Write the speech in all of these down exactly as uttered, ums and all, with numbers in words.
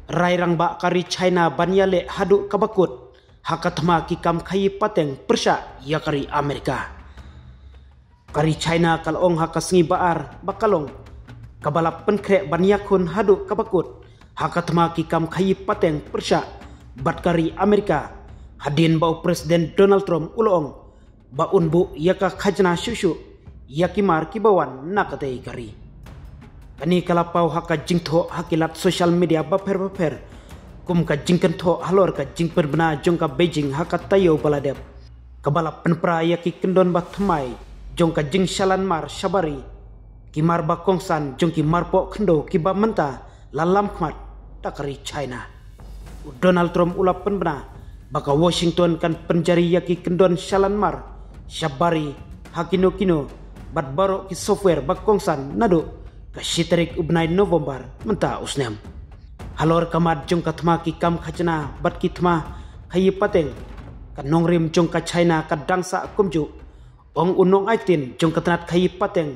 Rai rangbah ka ri China ban ïaleh haduh kaba kut ha ka thma ki kam khaïi pateng pyrshah ïa ka ri Amerika. Ka ri China ka la ong ha ka sngi Ba-ar ba ka long kaba la pynkhreh ban ïakhun haduh kaba kut ha ka thma ki kam khaïi pateng pyrshah bad ka ri Amerika, hadien ba u President Donald Trump u la ong ba un buh ïa ka khajna shuh shuh ïa ki mar kiba wan na katei ka ri. Kane ka la paw ha ka jingthoh ha ki lad social media bapher bapher kum ka jingkynthoh halor ka jingpynbna jong ka Beijing ha ka taïew ba la dep, kaba la pynpra ïa ki kyndon ba thymmai jong ka jingshalan mar shabari, ki mar ba kongsan jong ki marpoh khyndew kiba mynta la lam khmat da ka ri China. U Donald Trump u la pynbna ba ka Washington kan pynjari ïa ki kyndon shalan mar shabari ha kino kino bad baroh ki software ba kongsan naduh ka shi tarik u bnai November mynta u snem. Halor ka mat jong ka thma ki kam khajna bad ki thma khaïi pateng, ka nongrim jong ka China ka dang sah kumjuh, ong u nongaiktien jong ka tnat khaïi pateng,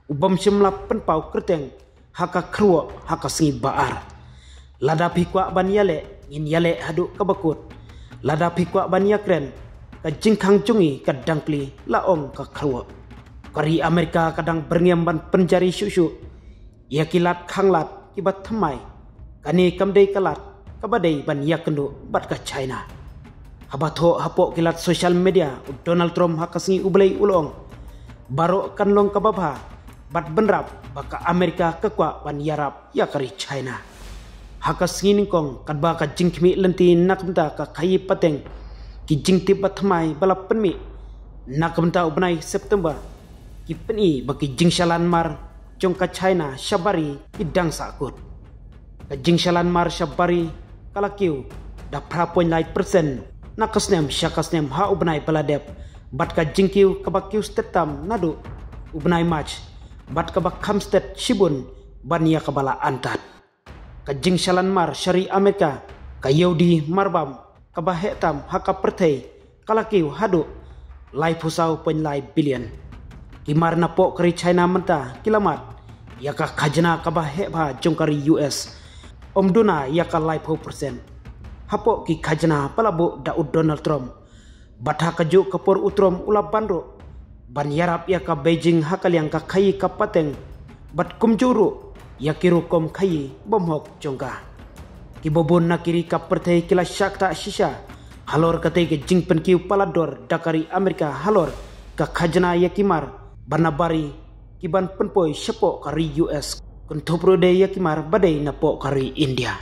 u bym shym la pynpaw kyrteng ha ka kyrwoh ha ka sngi Ba-ar. Lada phi kwah ban ïaleh, ngin ïaleh haduh kaba kut. Lada phi kwah ban ïakren, ka jingkhang jong ngi ka dang plie, la ong ka kyrwoh. Ka ri Amerika ka dang byrngem ban pynjari shuh shuh ïa ki lad khanglad kiba thymmai. Kane kam dei ka lad kaba dei ban ïakynduh bad ka China. Haba thoh hapoh ki lad social media, u Donald Trump ha ka sngi U Blei u la ong, baroh kan long kaba bha bad bynrap ba ka Amerika ka kwah ban ïarap ïa ka ri China. Ha ka sngi nyngkong katba ka jingkhmih lynti na ka bynta ka khaïi pateng, ki jingtip ba thymmai ba la pynmih na ka bynta u bnai September, ki pyni ba ki jingshalan mar jong ka China shabari ki dang sah kut. Ka jingshalan mar shabari ka la kiew da phra point lai percent na ka snem sha ka snem ha u bnai ba la dep, bad ka jingkiew kaba kiew stet tam naduh u bnai March, bad kaba kham stet shibun ban ïa kaba la antad. Ka jingshalan mar sha ri Amerika ka ïewdi marbam kaba heh tam ha ka pyrthei ka la kiew haduh laiphew saw point lai billion. Ki mar napoh ka ri China mynta ki la mad ïa ka khajna kaba heh bha jong ka ri U S, ym duna ïa ka laiphew percent hapoh ki khajna ba la buh da u Donald Trump. Bad ha kajuh ka por u Trump u la ban ruh ban ïarap ïa ka Beijing ha ka liang ka khaïi ka pateng, bad kumjuh ruh ïa ki rukom khaïi bymhok jong ka. Kiba bun na ki ri ka pyrthei ki la shah ktah shisha halor katei ka jingpynkiew palat dor da ka ri Amerika halor ka khajna ïa ki mar ba na bari ki ban pynpoi shapoh ka ri U S, kynthup ruh de ïa ki mar ba dei napoh ka ri India.